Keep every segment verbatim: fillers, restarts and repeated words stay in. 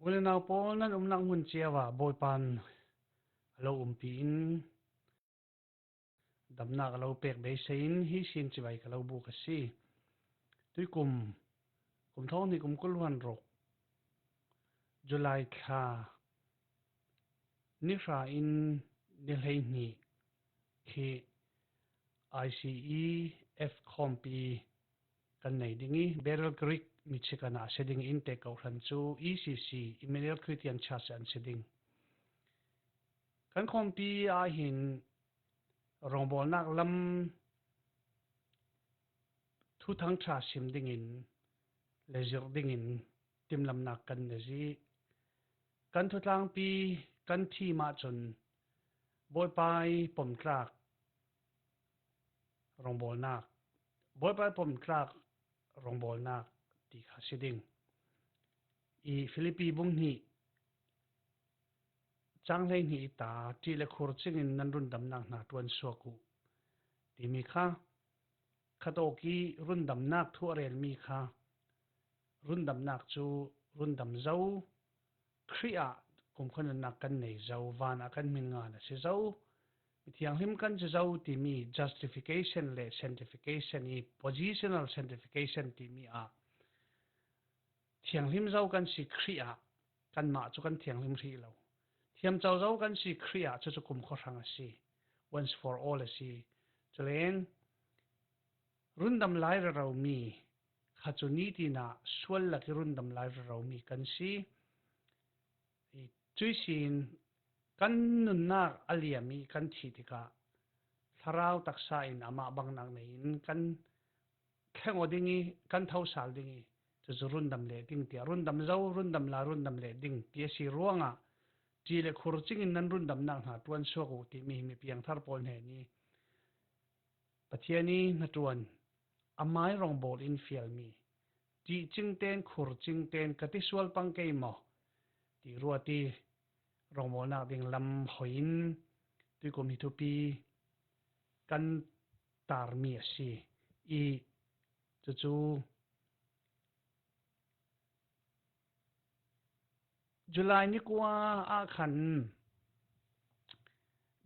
U le nau pawl, nan umnak hmun ciau ah Bawipan a lo umpi in, damnak a lo pek beisei in hi sin cibai ka lo buk a si. Tuikum, kum thawng hnih kum kul hluan ruk, July thla, ni hra in ni hleihnih khi I C E F khawmpi kan nei ding i, Battle Creek, Michigan ah si ding i, inntek kohhran cu E C C, Emmanuel Christian Church an si ding. Kan khawmpi ah hin rawngbawlnak lam thuthang ṭha sim dingin le zirh dingin timlamnak kan nei i, kan thutlangpi kan thim ahcun Bawipa i pomtlak rawngbawlnak, Bawipa i pomtlak rawngbawlnak ti kha si ding i. Filipi bung hnih, cang hleihnih i ta, ṭih le khur cingin nan rundamnak hna ṭuan suak u timi kha, khatawk i rundamnak thu a relmi kha, rundamnak cu rundam zo, Khrih ah kumkhua nunnak kan nei zo, van ah kan hmin ngan a si zo, mithianghlim kan si zo timi justification le sanctification i, positional sanctification timi ah thianghlim zo kan si Khrih ah, kanmah cu kan thianghlim hrih lo. Thiamco zo kan si Khrih ah, cucu kumkhua hrang a si, once for all a si. Culen rundam lai reromi kha cu nitin ah sual lak i rundam lai reromi kan si. I, cuih sin kan nunnak a liam i kan thih tikah thlarau taksa in amah bangnak nei in kan thleng aw ding i, kan thosal ding i, cucu rundam leh ding tiah, rundam zo, rundam lai, rundam leh ding ti a si ruangah ṭih le khur cingin nan rundamnak hna ṭuan suak u timi hi mi piangthar pawl hnen i Pathian i hnaṭuan, amai rawngbawl in fialmi, ṭih cingten, khur cingten ka ti sual pang kei maw ti ruat i, rawngbawlnak ding lam hoi in tuikum hi thupi kan tarmi a si i, cucu July ni kua ah khan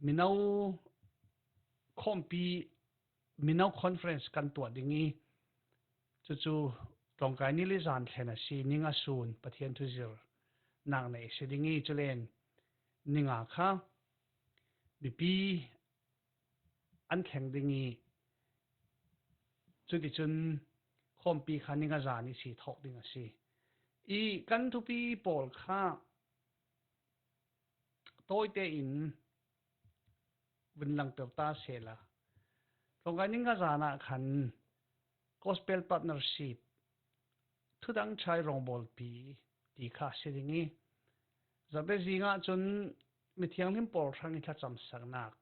mino khawmpi, mino conference kan tuah ding i, cucu tlawngkai ni le zan thlen a si, ninga sun Pathian thu zirnak nei a si ding i, culen ninga kha mipi an thleng ding i, cuticun khawmpi kha ninga zan i si thawk ding a si i, kan thupi pawl kha tawite in vun langter ta sehla, tlawngkai ninga zan ah khan Gospel Partnership, thutang ṭha i rawngbawlpi ti kha a si ding i, zarhte zing ahcun mithianghlim pawl hrang i thlacamsaknak,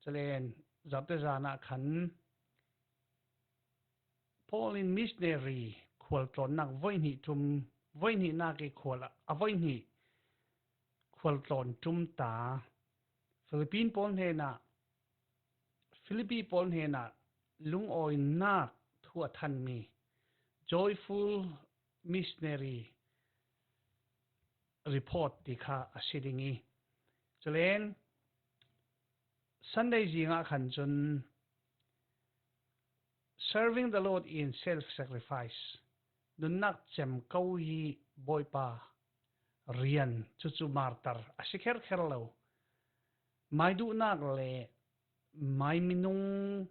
culen zarhte zan ah khan Paul in missionary khualtlawnnak voihnih ṭum, voihnihnak i khual, a voihnih khualtlawn ṭum ta, Philippine pawl hnenah, Filipi pawl hnenah lungawinak thu a thanmi joyful missionary report ti kha a si ding i, culen Sunday zing ah khan cun serving the Lord in self-sacrifice, nunnak cem ko i Bawipa rian, cucu martar a si kherkher lo, mai duhnak le mai minung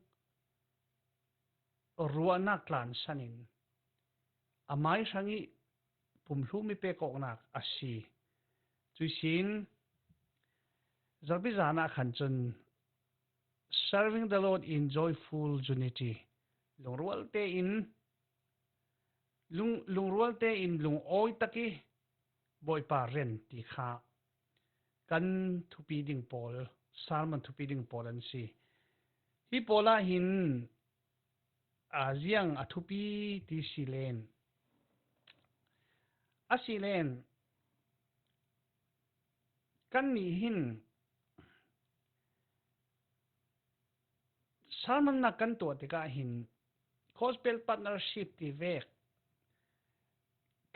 ruahnak tlansan in amai hrang i pumhlum i pek awknak a si. Cuih sin zarhpi zan ah khan cun serving the Lord in joyful unity, lungrual tein, lung, lungrual tein lungawi tak i Bawipa rian ti kha kan thupi ding pawl, sermon thupi ding pawl an si. Hi pawl ah hin, aa, ziang a thupi ti si len, a si len, kannih hin sermon nak kan tuah tikah hin Gospel Partnership ti vek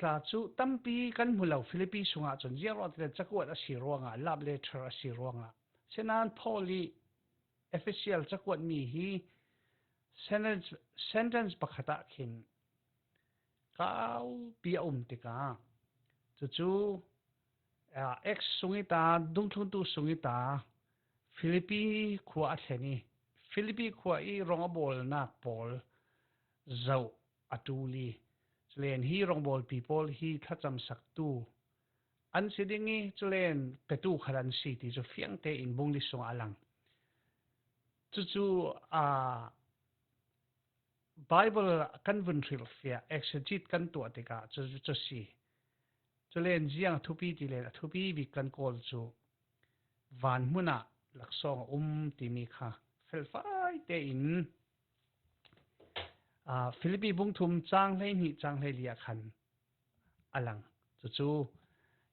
ta chu tampi kan hmu lo. Philippi sungah cun ziang ruang ti le cakuat a si ruangah, love letter a si ruangah, Sinan Paul i Efesial cakuat mi hi sentence, sentence pakhat ah khin kaupi a um tikah, cucu, aa, Acts sung i ta, dungthluntu sung i ta, Philippi khua a thlen i, Philippi khua i rong a bawlnak pawl zoh a ṭul i, culen hi rongbawlpi pawl hi thlacamsaktu an si ding i, culen petu khal an si ti cu fiang tein bung li sungah a lang. Cucu, aa, Bible kan vun hrilhfiah, exegete kan tuah tikah cu, cu si. Culen ziang a thupi ti len a thupi bik kan kawl cu van hmun ah laksawng a um timi kha felfai tein, aa, Philippi bung thum cang hleihnih cang hleili ah khan a lang. Cucu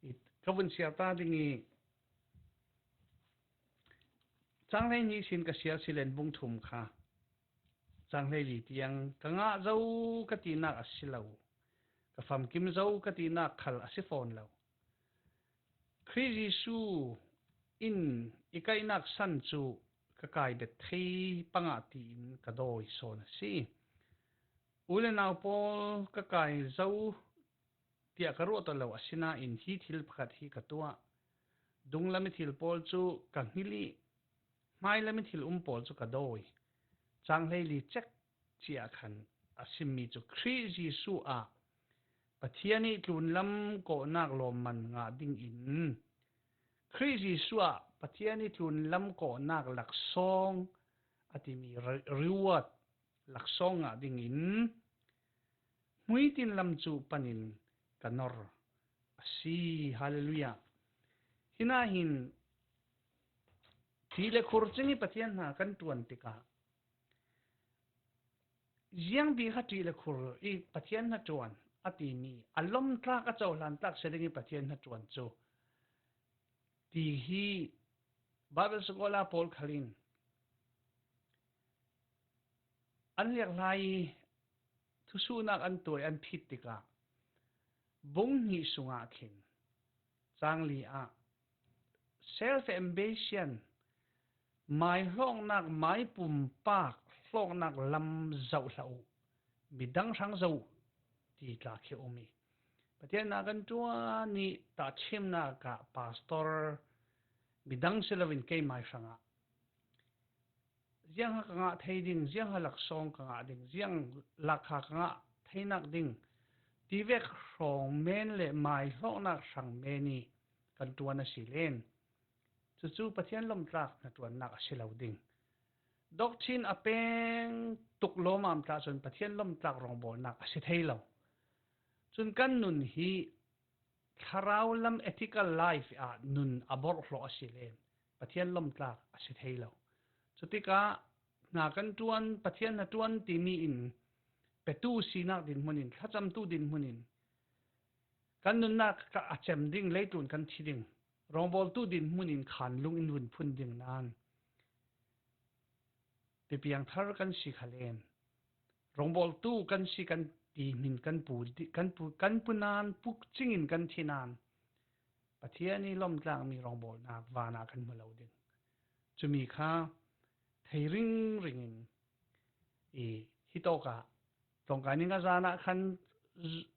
i ka vun siar ta ding i, cang hleihnih sin ka siar si len bung thum kha cang hleili tiang, ka ngah zo ka tinak a si lo, ka famkim zo ka tinak khal a si fawn lo. Khrih Jesuh in i kaihnak san cu ka kai bet thei pangah tiin ka dawi sawn a si. U le nau pawl, ka kai zo tiah ka ruah tuah lo, asinain hi thil pakhat hi ka tuah. Dunglam i thil pawl cu ka hngilh i, hmailam i thil um pawl cu ka dawi. Cang hleili cek ciah khan a simmi cu Khrih Jesuh ah Pathian i tlunlam kawhnak lawmman ngah dingin, Khrih Jesuh ah Pathian i tlunlam kawhnak laksawng a timi re-, reward laksawng ngah dingin, hmuitin lam cu panin ka nor a si. Hallelujah. Hinahin ṭih le khur cing i Pathian hna kan ṭuan tikah, ziangpi kha ṭih le khur i Pathian hna ṭuan a timi, a lomtlak, a cohlantlak si ding i Pathian hna ṭuan cu ti hi Bible scholar pawl khal in an liak lai i thusuhnak an tuah i an phit tikah, bung hnih sungah khin, cang li ah, self ambition, mai hlawknak, mai pumpak hlawknak lam zoh hlah uh, midang hrang zoh uh ti tla khi a um i, Pathian hna kan ṭuan i tahṭhimnak ah pastor, midang si loin keimai hrangah ziang kha ka ngah thei ding, ziang kha laksawng ka ngah ding, ziang lak kha ka ngah theinak ding ti vek hrawng men le mai hlawknak hrang men i kan ṭuan a si len, cucu Pathian lomtlak hnaṭuannak a si lo ding. Doctrine a peng tuk lawmam tla cun Pathian lomtlak rawngbawlnak a si thei lo. Cun kan nun hi thlarau lam, ethical life ah nun a borhhlawh a si len Pathian lomtlak a si thei lo. Cutikah hna kan ṭuan, Pathian hnaṭuan timi in petu sinak dinhmun in, thlacamtu dinhmun in, kan nunnak a cem ding, leitlun kan thi ding, rawngbawltu dinhmun in khanlung in vun phun ding nain, pipiang thar kan si kha len, rawngbawltu kan si kan ti hmin kan pu, kan pu, kan pu nain, puk cingin kan thi nain, Pathian i lomtlakmi rawngbawlnak vanah kan hmu lo ding. Cumi kha thei ringring in, i, hitawkah tlawngkai ning a zan ah khan z-,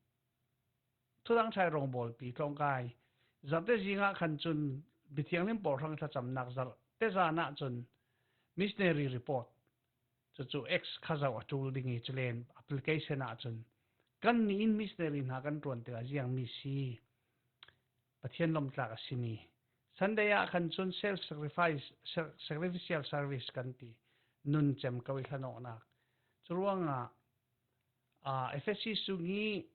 thudang ṭhai rawngbawlpi tlawngkai zarhte zing ah khan cun mithianghlim pawl hrang thlacamnak, zarhte zan ah cun missionary report, cucu Acts kha zoh a ṭul ding i, culen application ah cun kannih in missionary hna kan ṭuan tikah ziangmi si, Pathian lomtlak a simi. Sunday ah khan cun self sacrifice, sa-, sacrificial service kan ti, nun cem ko i hlanawknak. Curuangah, aa, Efesi sung i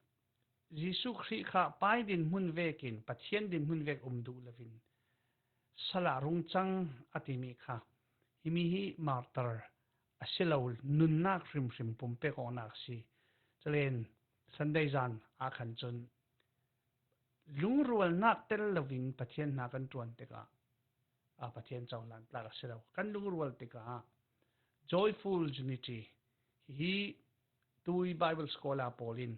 Jesuh Khrih kha pai dinhmun vekin, Pathian dinhmun vek um duh loin sal ah rung cang a timi kha, himi hi martyr a si lo, nunnak hrimhrim pumpek awknak a si. Culen Sunday zan ah khan cun lungrualnak tel loin Pathian hna kan ṭuan tikah, a, Pathian cohlan tlak a si lo. Kan lungrual tikah joyful unity hi, hi tui Bible scholar pawl in,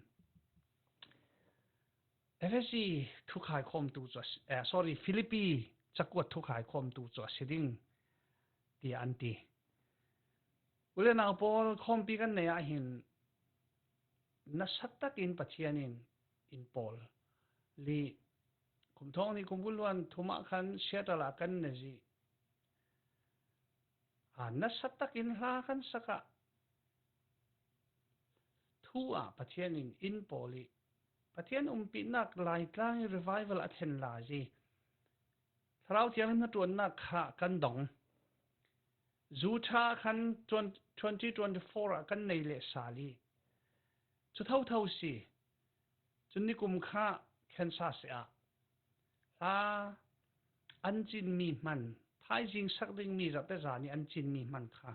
Efesi thukhai khawmtu cu a si, eh, sorry, Filipi cakuat thukhai khawmtu cu a si ding, tiah an ti. U le nau pawl, khawmpi kan neih ah hin nasa takin Pathian in in pawl li kum thawng hnih kum vun luan thum ah khan Seattle ah kan ne zih. A nasa takin hla kan sak ah thu ah Pathian in in pawl i Pathian umpinak Laitlang i revival a thlen lai i Thlarau Thianghlim hnaṭuannak kha kan dong. Zu ṭha khan twenty twenty-four ah kan nei leh sal i cu thotho si. Cun nikum kha thlensa si ah hla an cinmi hman, thaizing sak dingmi zarhte zan i an cinmi hman kha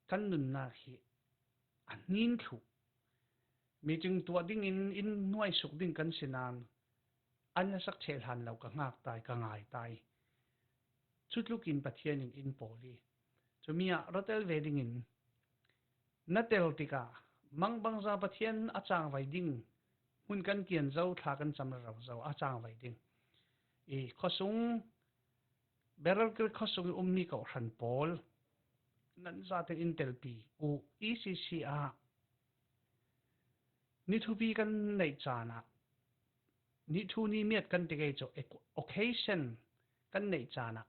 kan nunnak hi a hnin thluh. Meeting tuah dingin in hnuaisuk ding kan si nain an hlasak ṭheh hlan lo ka hngak tai, ka ngai tai. Cutlukin Pathian in in pawl i cumi ah ra tel ve dingin na tel tikah mangbangza Pathian a cangvai ding hmun kan kian zo, thla kan cam rero zo, a cangvai ding i khuasung Beryl Creek khuasung i ummi kawhhran pawl nan zaten in telpi uh. E C C ah ni thupi kan neih caan ah, ni thu ni miat kan ti kei cu, occasion kan neih caan ah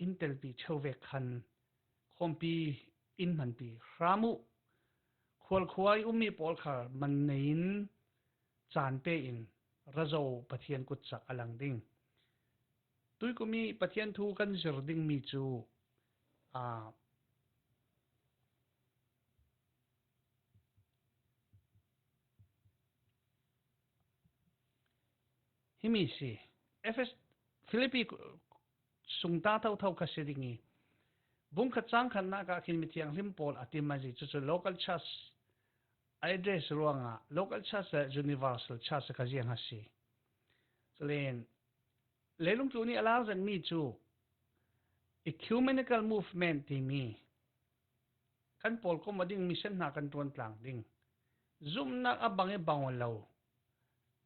in telpi cheu vek khan khawmpi in hmanpi hram uh. Khualkhua i ummi pawl kha man nei in caan pe in ra zo, Pathian kutcak a lang ding. Tuikum i Pathian thu kan zir dingmi cu, aa, himi si. Efes, Filipi sung ta thotho kha si ding i, bung khat cang khatnak ah khin mithianghlim pawl a tim a si. Cucu local church a address ruangah local church le universal church kha ziang a si. Culen leilung tlun i a lau zetmi cu ecumenical movement timi kan pawlkom a ding mission hna kan ṭuan tlang ding. Zumhnak a bang i bang aw lo,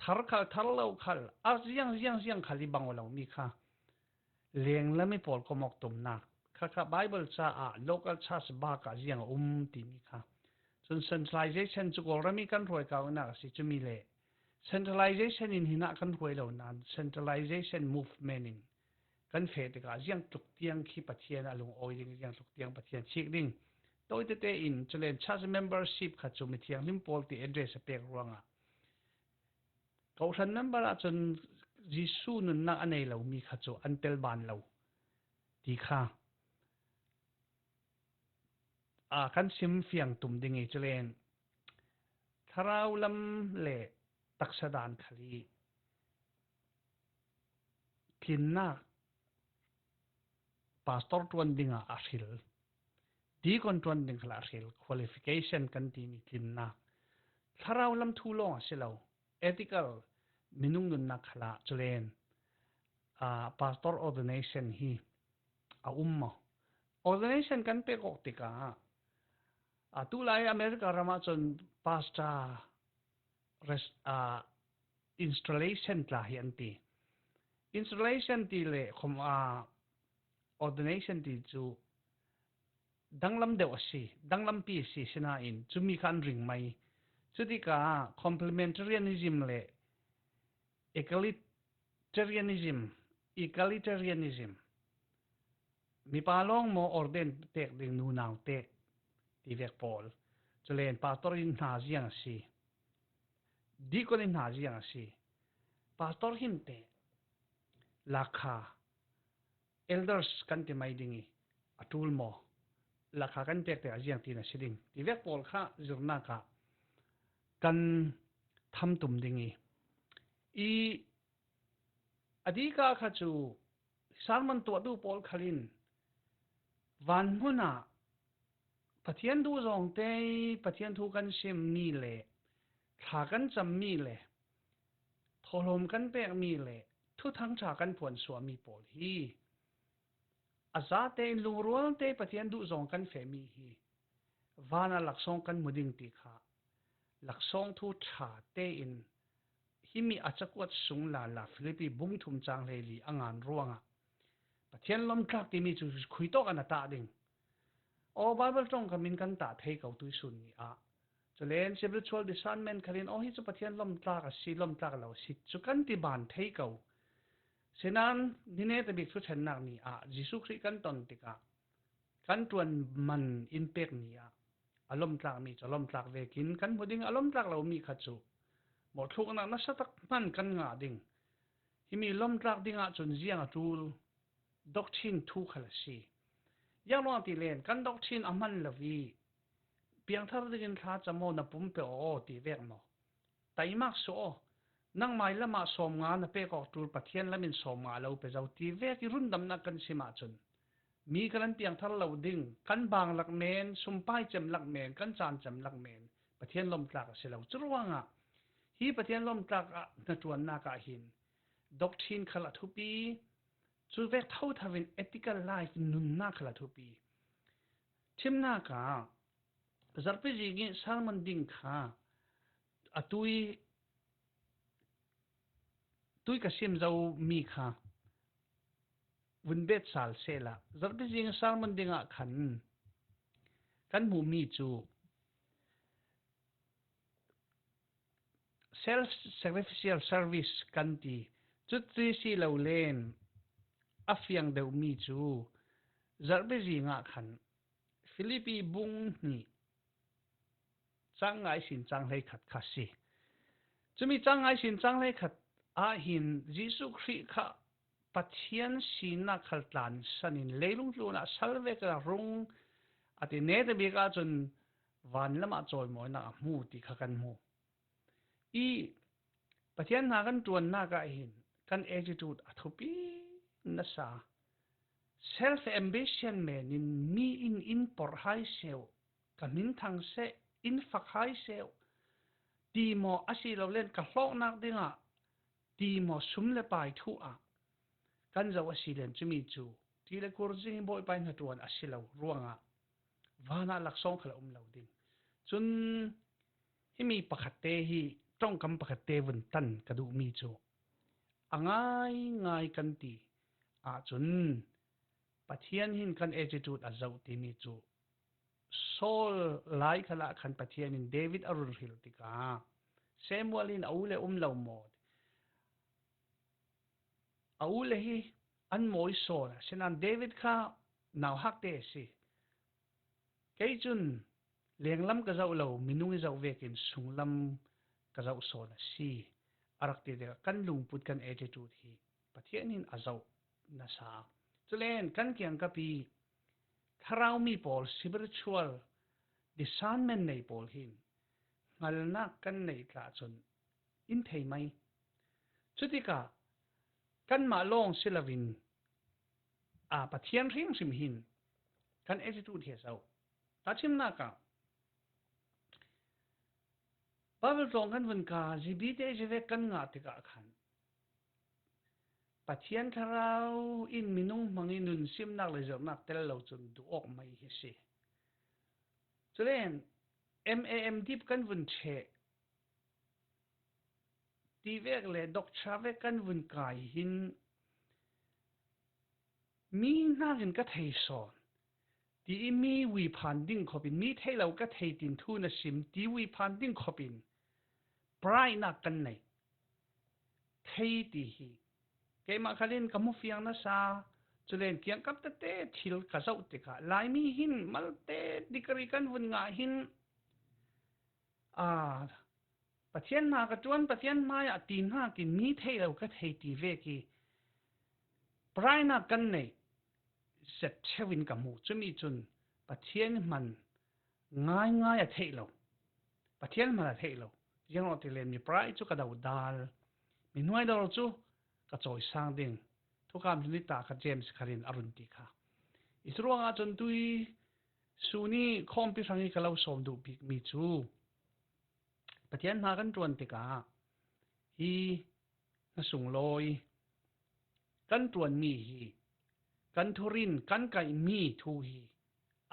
thar khal, thar lo khal, a ziang, ziang, ziang khal i bang aw lomi kha lenglam i pawlkom awk tumnak kha, kha Bible caah local church bak ah ziang a um timi kha. Cun centralization cu Kawlram i kan hruai kaunak a si. Cumi le centralization in hinah kan hruai lo nain centralization movement in kan feh tikah ziangtluk tiang khi Pathian a lungawi ding, ziangtluk tiang Pathian chik ding. Tawi tete in culen church membership kha cu mithianghlim pawl ti address a pek ruangah kawhhran member ahcun Jesuh nunnak a nei lomi kha cu an tel ban lo ti kha, aa, kan sim fiang tum ding i culen thlarau lam le taksa dan khal i tlinnak pastor ṭuan dingah a hril, deacon ṭuan ding khal a hril, qualification kan timi tlinnak, thlarau lam thu lawng a si lo, ethical minung nunnak khalah culen, aa, pastor ordination hi a um maw? Ordination kan pek awk tikah, aa, tulai America ram ahcun pastor res-, aa, installation tla hi an ti. Installation ti le khom, aa, ordination ti cu danglam deuh a si, danglampi a si, sinain cumi kha an ring mai. Cutikah complementarianism le egalitarianism, egalitarianism, mipa lawng maw ordain pek ding, nunau te ti vek pawl. Culen pastor in hna ziang a si, deacon in hna ziang a si, pastor hin te lakha elders kan ti mai ding i a ṭul maw? Lakha kan pek te a ziang tiin a si ding ti vek pawl kha zirnak ah kan tham tum ding i, i a dika kha cu sermon tuahtu pawl khal in van hmun ah Pathian duh zawngte i Pathian thu kan simmi le thla kan cammi le thawhlawm kan pekmi le thuthang ṭha kan phuansuahmi pawl hi a zate in lungrualte Pathian duh zawng kan fehmi hi van a laksawng kan hmu ding ti kha laksawng thu ṭha tein himi a cakuat sung lala Filipi bung thum chang hleili a ngan ruangah Pathian lawmtlak timi chu khuitawk a na tah ding. Aw, Bible ṭawngkam in kan tah thei ko tuisun ni ah. Chulen spiritual discernment khalin, aw, hi chu Pathian lawmtlak a si, lawmtlak lo a si chu kan ti ban thei ko. Sinan, ni neta bik thu ṭhennak ni ah Jesuh Khrih kan ton tikah kan ṭuan man in pek ni ah a lawmtlak mi chu a lawmtlak vekin kan hmu ding, a lawmtlak lo mi kha chu mawhthluknak nasa tak hman kan ngah ding. Himi lawmtlak dingah cun ziang a ṭul, doctrine thu khal a si. Ziang ruang ti len kan doctrine a hman lo i piangthar dingin thla cam aw, na pum pe aw ti vek maw? Taimak suah aw, nang mai lamah sawmnga na pek awk ṭul Pathian lamin sawmnga lo pe zo ti vek i rundamnak kan sim ahcun mi kan an piangthar lo ding, kan bang lak men, sumpai cem lak men, kan caan cem lak men Pathian lawmtlak a si lo. Curuangah hi Pathian lawmtlak ah hnaṭuannak ah hin doctrine khal a thupi, cu vek thotho in ethical life nunnak khal a thupi. Thimnak ah zarhpi zing i sermon ding kha a tui, tui ka sim zo mi kha vun bet sal sehla, zarhpi zing sermon dingah khan kan hmuhmi cu self sacrificial service kan ti. Cuti si lo len a fiang deuhmi cu zarhpi zingah khan Filipi bung hnih cang nga ihsin cang hleikhat kha si. Cumi cang nga ihsin cang hleikhat ah hin Jesuh Khrih kha Pathian sinak khal tlansan in leilung tlunah sal vekin a rung a ti. Neta bik ahcun van lamah cawimawinak a hmu ti kha kan hmu. I Pathian hna kan ṭuannak ah hin kan attitude a thupi nasa. Self ambition men in mi in in porh hai seuh, ka hmin thang seh, in fak hai seuh ti maw, a si lo len ka hlawknak dingah ti maw, sum le pai thu ah kan zoh a si len cumi cu ti le kur zing Bawipa hnaṭuan a si lo ruangah vanah laksawng khal a um lo ding. Cun himi pakhatte hi ṭongkam pakhatte vun tan ka duhmi cu a ngaingai kan ti ahcun Pathian hin kan attitude a zoh timi cu Saul lai khalah khan Pathian in David a run hril tikah Samuel in a u le um lo maw? A u le hi an mawi sawn a, sinan David kha nauhakte a si. Kei cun lenglam ka zoh lo, minung i zoh vekin sunglam ka zoh sawn a si, a rak ti tikah kan lungput kan attitude hi Pathian in a zoh nasa. Culen kan kiangkap i thlarau mi pawl, spiritual discernment nei pawl hin hngalnak kan neih tlah cun in thei mai. Cutikah kanmah lawng si loin, aa, Pathian hrimhrim hin kan attitude hi a zoh. Tahchimnak ah Bible tlawng kan vun ka, zibite zivek kan ngah tikah khan Pathian thlarau in minung hmang i nunsimnak le zirhnak tel lo cun duh awk mai hi si. Culen M A M dip kan vun ṭheh ti vek le doctor vek kan vun kai hin mi hnakin ka thei sawn ti i mi uiphan ding khopin, mi theih lo ka thei tin thu na sim ti uiphan ding khopin pride nak kan nei thei ti hi. Keimah khalin ka hmu fiang nasa, culen kiangkap tete thil ka zoh tikah Laimi hin malte degree kan vun ngah hin, aa, Pathian hna ka ṭuan, Pathian hmaiah ti hnakin mi theih lo ka thei ti vek i pride nak kan neih zet ṭheu in ka hmu. Cumi cun Pathian hman ngaingai a theih lo, Pathian hman a theih lo. Ziangruangah ti len mi pride cu ka dodal, mi hnuai dor cu ka cawisang ding. Thukam hlim ta kha James khalin a run ti kha. I curuangah cun tui suni khawmpi hrang i ka lo sawm duh bikmi cu Pathian hna kan ṭuan tikah hi hna sunglawi kan ṭuanmi hi kan thurin kan kaihmi thu hi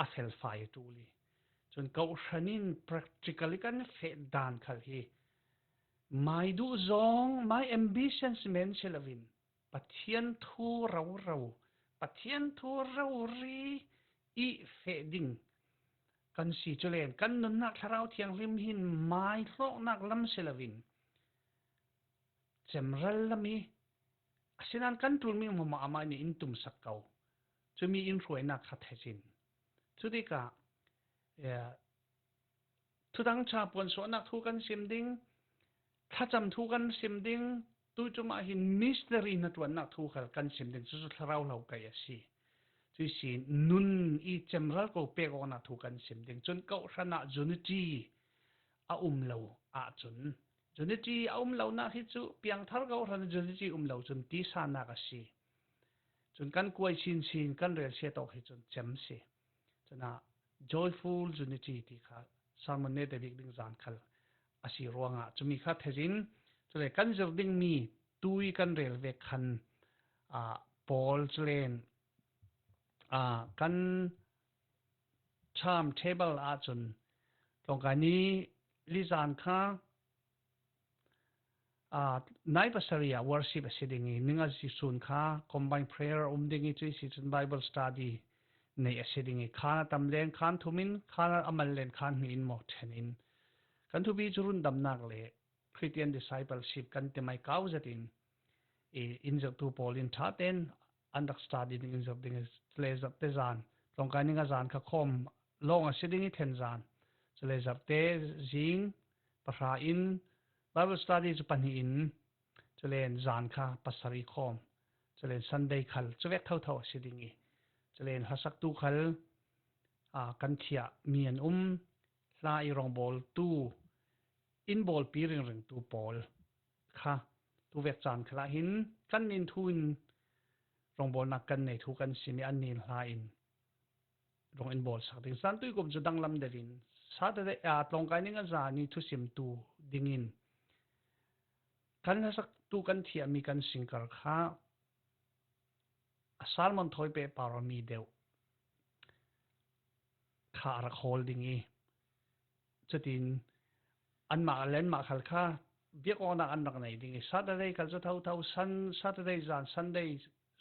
a felfai a ṭul i Cun kohhran in practically kan feh dan khal hi, mai duh zong, my ambitions men si loin, Pathian thu roro, Pathian thu rori i feh ding kan si. Culen kan nunnak Thlarau Thianghlim hin mai hlawknak lam si loin, cemral lam i, asinan kan ṭulmi hmuahmah amah in in tumsak ko. Cumi in hruainak kha thei cin. Cutikah, eh, Thuthangṭha puansuahnak thu kan sim ding, thlacam thu kan sim ding, tuicum ah hin missionary hnaṭuannak thu khal kan sim ding, cucu thlarau hlo kaih a si. Cuih sin nun i cemral ko pek awknak thu kan sim ding. Cun kohhran ah unity a um lo ahcun, unity a um lonak hi cu piangthar kohhran unity um lo cun tisannak a si. Cun kan kuai chinchin kan relsiat awk hi cun cem si. Cun ah joyful unity ti kha sermon nete bik ding zan khal a si ruangah cumi kha thei in, cule kan zir dingmi tui kan rel vek khan, ah, Paul culen, ah, kan timetable ahcun tlawngkai ni li zan kha, ah, nai pasarih ah worship a si ding i, ninga sun kha combined prayer a um ding i, cuih si cun Bible study neih a si ding i, khan a tam len khan thum in, khan a mal len khan hnih in maw ṭhen in, kan thupi cu rundamnak le Christian discipleship kan ti mai kau zet in, i, in zirhtu pawl in ṭha tein an rak study ding in zirh ding i, le zirhte zan, tlawngkai ninga zan kha khawm lawng a si ding i thlen zan, cule zirhte zing pahra in, Bible study cu pahnih in, culen zan kha pasarih khawm, culen Sunday khal cuvek thotho a si ding i, culen hlasaktu khal, aa, kan thiah mi an um, hla i rawngbawltu, in bawlpi ringringtu pawl kha tuvek caan khalah hin kan nin thu in rawngbawlnak kan nei thu kan sim i an nin hla in rung in bawlsak ding. Zan tuikum cu danglam deuh in Saturday, aa, tlawngkai ninga zan i thusimtu dingin kan hlasaktu kan thiahmi kan singkar kha a sermon thawi pehpar mi deuh kha a rak hawl ding i, cutin anmah le anmah khal kha biak awknak an rak nei ding i, Saturday khal cu thotho, Sun-, Saturday zan, Sunday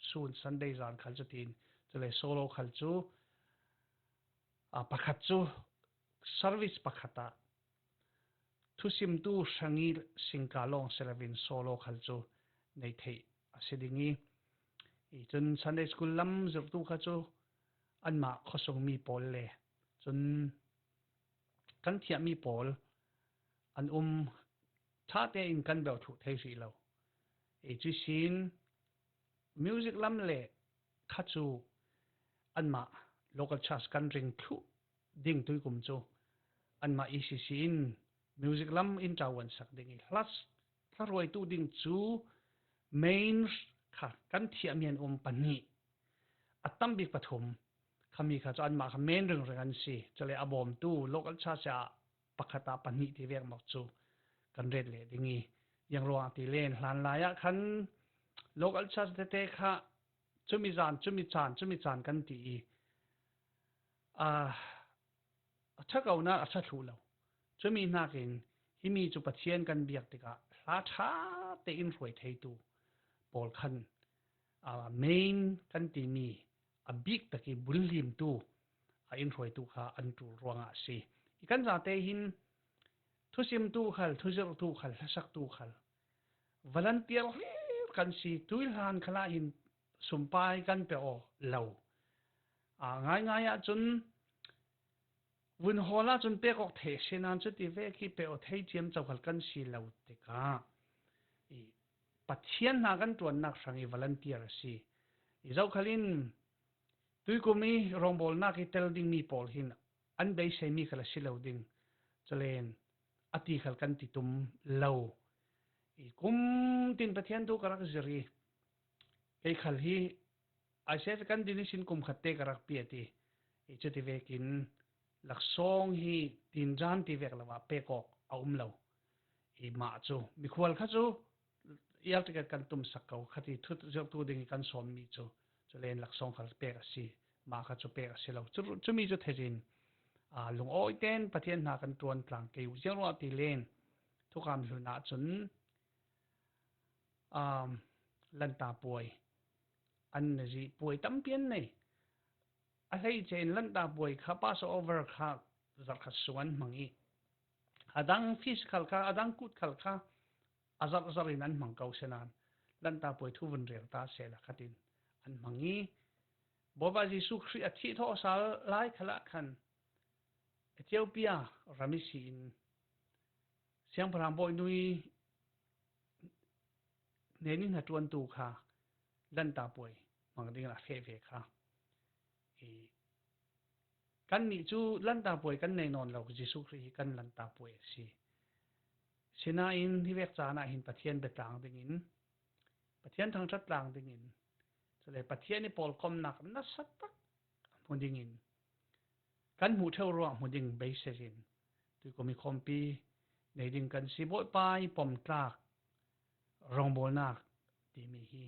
sun, Sunday zan khal cutin, cule solo khal cu, aa, pakhat cu service pakhat ah thusimtu hrang i singka lawng si loin solo khal cu nei theih a si ding i, i cun Sunday school lam zirhtu kha cu anmah khuasungmi pawl le cun kan thiahmi pawl an um ṭha tein kan beuh thluh thei hrih lo. I cuih sin music lam le kha cu anmah local church kan ring thluh ding tuikum cu anmah E C C in music lam in ṭuansak ding i, hlas-, hla hruaitu ding cu main kha kan thiahmi an um pahnih, a tam bik pathum khami kha cu anmah kha main ringring an si. Cule a bawmtu local church ah pakhat ah pahnih ti vek maw cu kan ret leh ding i, ziang ruangah ti len hlanlai ah khan local church tete kha cumi zan, cumi caan, cumi caan kan ti i, aa, a ṭha ko nain a ṭha thluh lo. Cumi hnakin himi cu Pathian kan biak tikah hla ṭha tein hruai theitu pawl khan, aa, main kan timi a bik tak i bulhlimtu a in hruaitu kha an ṭul ruangah a si. I kan zate hin thusimtu khal, thuzirhtu khal, hlasaktu khal volunteer hlir kan si, tuihlan khalah hin sumpai kan pe aw lo. Aa, ngaingai ahcun vun hawl ahcun pek awk theih a si nain cuti vek hi pe aw thei ciamco khal kan si lo tikah i Pathian hna kan ṭuannak hrang i volunteer a si. I zokhal in tuikum i rawngbawlnak i tel dingmi pawl hin an beiseimi khal a si lo ding. Culen a ti khal kan ti tum lo. I kum tin Pathian thu ka rak zir i, kei khal hi I C F kan din ihsin kum khat te ka rak piat i, i cuti vekin laksawng hi tinzan ti vek lo ah pek awk a um lo. I mah cu mikhual kha cu air ticket kan tumsak ko, khat i thuzirhtu ding i kan sawmmi cu, culen laksawng khal pek a si, mah kha cu pek a si lo. Cu, cumi cu thei in, a, lungawi ten Pathian hna kan ṭuan tlang kei uh. Ziang ruah ti len, thukam hlun ah cun, um, lanta puai an na zih, puai tampi an nei. A hleice in lanta puai kha Passover kha zarh khat sung an hmang i, a dang feast khal kha, a dang kut khal kha a zarh zarh in an hmang ko sinain, lanta puai thu vun rel ta sehla khatin an hmang i, Bawipa Jesuh Khrih a thih thawh sal lai khalah khan Ethiopia ram ihsi in siangpahrang bawi nui hnen i hnaṭuantu kha lanta puai hmang dingin a feh ve kha. I, kannih cu lanta puai kan nei nawn lo, Jesuh Khrih hi kan lanta puai a si. Sinain hi vek caan ah hin Pathian biatlang dingin, Pathian thangṭhat tlang dingin, cule Pathian i pawlkomnak nasa tak hmu dingin, kan hmuh ṭheu ruang hmu ding beisei in tuikum i khawmpi nei ding kan si. Bawipa i pomtlak rawngbawlnak timi hi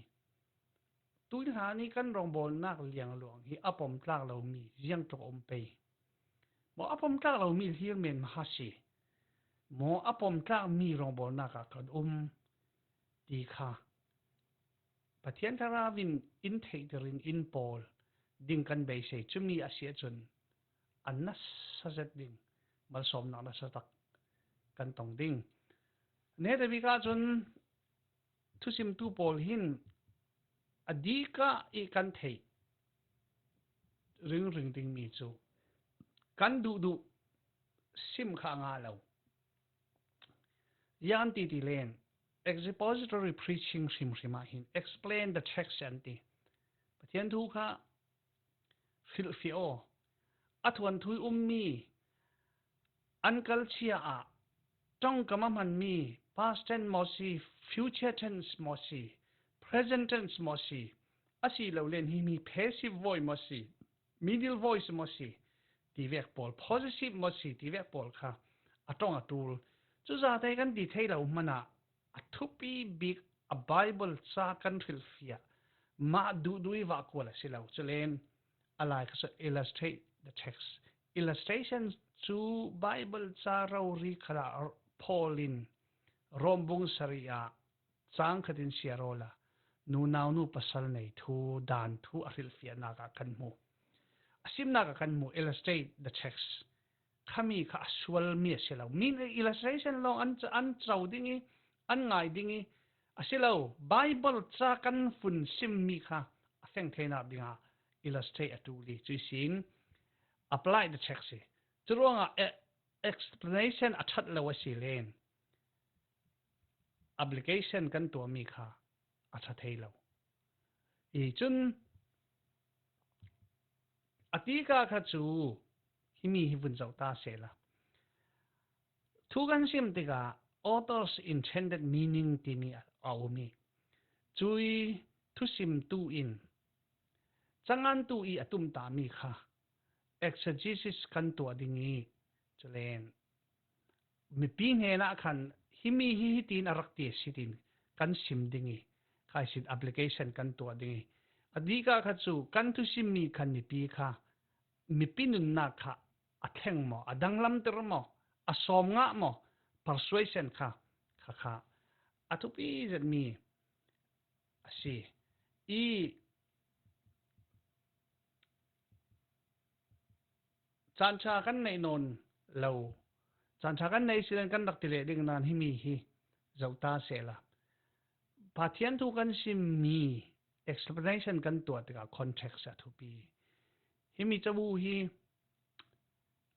tuihlan i kan rawngbawlnak liangluang hi a pomtlak lomi ziangtluk a um pei. Maw a pomtlak lomi hlir men maw a si? Maw a pomtlakmi rawngbawlnak ah kan um ti kha Pathian Thlarau in in theihtir in in pawl ding kan beisei. Cumi a si ahcun a nasa zet ding malsawmnak nasa tak kan tong ding. Netabik ahcun thusimtu pawl hin a dikah i kan theih ringring dingmi cu kan duhduh sim kha a ngah lo. Ziang an ti ti len, expository preaching hrimhrim ah hin explain the text an ti. Pathian thu kha hrilhfiah aw. A thuanthu i ummi an kalchia ah ṭongkam a hmanmi past tense maw si, future tense maw si, present tense maw si, a si lo len himi passive voice maw si, middle voice maw si, ti vek pawl, possessive maw si, ti vek pawl kha a ṭong a ṭul. Cu zate kan ti thei lo hmanah a thupi bik a Bible ca kan hrilhfiah mah duhduh i vah kual a si lo. Culen a lai kha cu illustrate the text. Illustration cu Bible ca rori khalah Paul in Rom bung sarih ah cang khat in siar awla nunau nu pasal nei thu, dan thu a hrilhfiahnak ah kan hmu. A simnak ah kan hmu, illustrate the text. Khami kha a sualmi a si lo. Min illustration lawng an, an co ding i, an ngai ding i, a si lo. Bible ca kan fun simmi kha a feng theinak dingah illustrate a ṭul i, cuih sin apply the text i. Curuangah e-, explanation a ṭhat lo a si len application kan tuahmi kha a ṭha thei lo. I cun a tikah kha cu himi hi vun zoh ta sehla. Thu kan sim tikah author's intended meaning timi a, a um i, cui thusimtu in cangantu i a tumtahmi kha exegesis kan tuah ding i, culen mipi hnenah khan himi hi hitin a rak ti a si tin kan sim ding i, kha ihsin application kan tuah ding i, a dikah kha cu kan thusimmi khan mipi kha, mipi nunnak kha a thleng maw, a danglamter maw, a sawm ngah maw, persuasion kha, kha, kha a thupi zetmi a si i, caan ṭha kan neih nawn lo. Caan ṭha kan neih si len kan rak ti leh ding nain himi hi zoh ta sehla. Pathian thu kan simmi explanation kan tuah tikah context a thupi. Himi cabu hi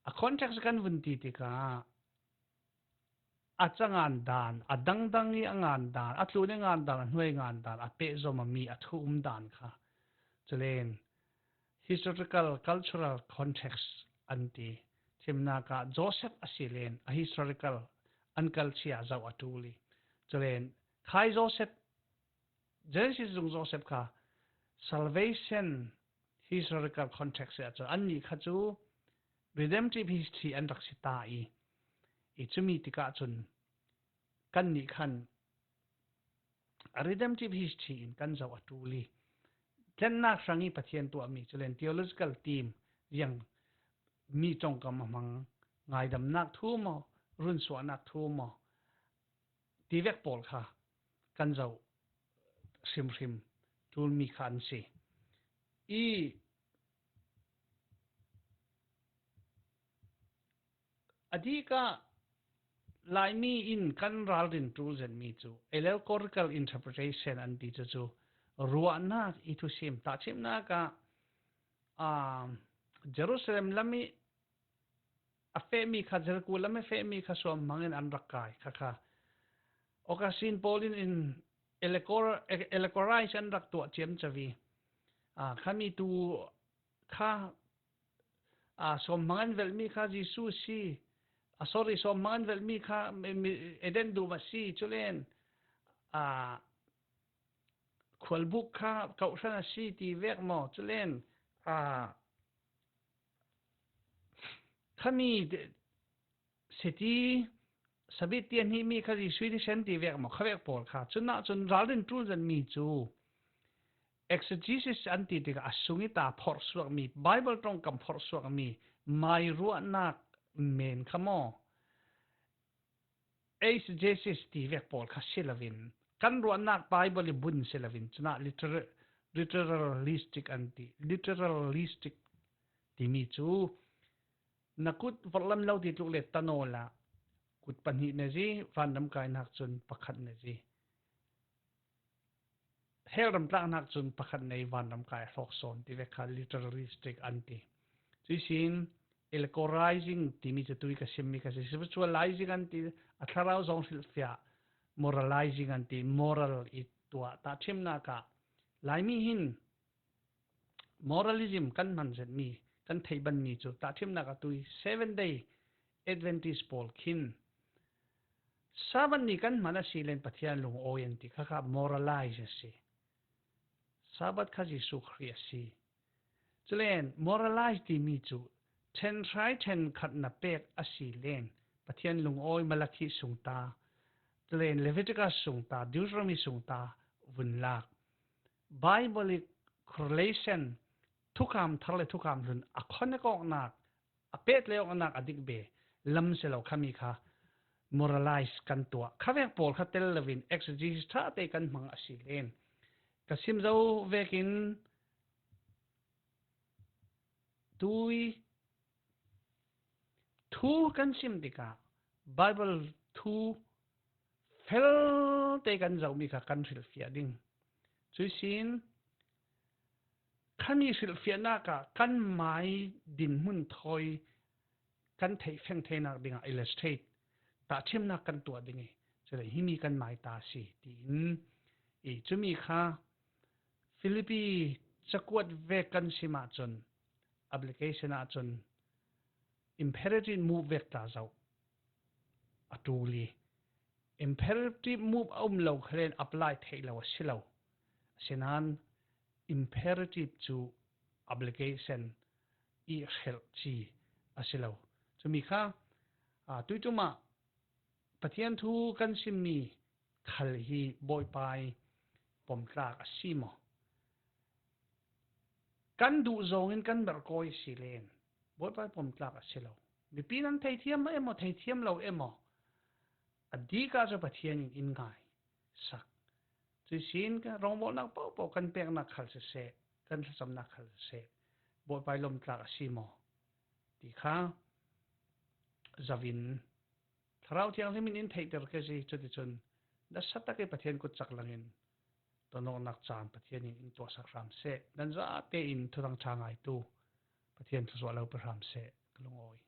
a context kan vun ti tikah a cangan dan, a dangdang i a ngan dan, a tlun i ngan dan, a hnuai ngan dan, a pehzom a mi a thu um dan kha. Culen historical, cultural context an ti. Thimnak ah Joseph a si len a historical an culture zoh a ṭul i. Culen khai Joseph, Genesis zung Joseph kha salvation historical context ah cun annih kha cu redemptive history an rak si ta i, i cumi tikah cun kannih khan a redemptive history in kan zoh a ṭul i, tlennak hrang i Pathian tuahmi, culen theological theme ziang mi ṭongkam a hmang ngaidamnak thu maw, runsuahnak thu maw, ti vek pawl kha kan zoh hrimhrim ṭulmi kha an si. I a dikah Laimi in kan ralrin ṭul zetmi cu allegorical interpretation an ti cu, cu ruahnak i thusim tahṭhimnak ah, aa, Jerusalem lam i a fehmi kha, Jericho lam i fehmi kha suamhmang in an rak kai kha kha. Augustine pawl in, in allegor-, allegorize an rak tuah ciamco i, aa, khami tu kha, aa, suamhmang an velhmi kha Jesuh si, aa, sorry, suamhmang an velhmi kha mi, mi, Eden dum a si, culen, aa, khualbuk kha kawhhran a si ti vek maw, culen, aa, khami siti, sabit tiang hnih mi kha Jesuh i thisen ti vek maw, kha vek pawl kha. Cun ahcun ralrin ṭul zetmi cu exegesis an ti tikah a sung i ta phorhsuakmi, Bible ṭongkam phorhsuakmi mairuahnak men kha maw, eisegesis ti vek pawl kha si loin, kan ruahnak Bible i bun si loin, cun ah literal-, literalistic an ti, literalistic timi cu na kut vorhlam lo ti tluk le tanawl ah kut pahnih na zi, vanram kainak cun pakhat na zi. Hell ramtlaknak cun pakhat nei, vanram kai a hlawk sawn ti vek kha literalistic an ti. Cuihsin allegorizing timi cu tui ka simmi kha si, spiritualizing an ti, a thlarau zong hrilhfiah, moralizing an ti, moral i tuah tahṭhimnak ah Laimi hin moralism kan hman zetmi, kan theih banmi cu tahṭhimnak a tui Seven Day Adventist pawl khin Sabbath ni kan hman a si len Pathian lungawi an ti kha kha moralize a si. Sabbath kha Jesuh Khrih a si. Culen moralize timi cu ṭhen hrai ṭhen khat na pek a si len Pathian lungawi Malakhi sung ta, culen Leviticus sung ta, Deuteronomy sung ta vun lak. Biblic correlation, thukham thar le thukham hlun a connect awknak, a pehtlai awknak a dik ve lam si lo khami kha moralize kan tuah. Kha vek pawl kha tel loin exegesis ṭha te kan hmang a si len ka sim zo vekin tui thu kan sim tikah Bible thu fel te kan zohmi kha kan hrilhfiah ding. Cuihsin khami hrilhfiahnak ah kan mai dinhmun thawi kan theih feng theinak dingah illustrate tahṭhimnak kan tuah ding i, cule himi kan mai ta a si tiin i cumi kha Philippi cakuat vek kan sim ahcun, application ahcun imperative mood vek tla zoh a ṭul i, imperative mood a um lo khalen apply theih lo a si lo. Asinain imperative cu obligation i hrelh ci a si lo. Cumi kha, aa, tuiṭum ah Pathian thu kan simmi khal hi Bawipa i pomtlak a si maw? Kan duh zawngin kan merhkawi a si len Bawipa i pomtlak a si lo. Mipi nan theithiam emaw, theithiam lo emaw, a dikah cu Pathian in in ngai sak. Cuihsin kan rongbawlnak pohpoh kan peknak khal siseh, kan thlacamnak khal siseh, Bawipa i lawmhtlak a si maw ti kha zohin Thlarau Thianghlim in in theihter ka si. Cuticun nasa tak i Pathian kut cak langin tonawknak caan Pathian in in tuahsak hram seh. Nan zate in Thuthang ṭha ngaitu Pathian thluachuah lo pe hram seh. Ka lungawi.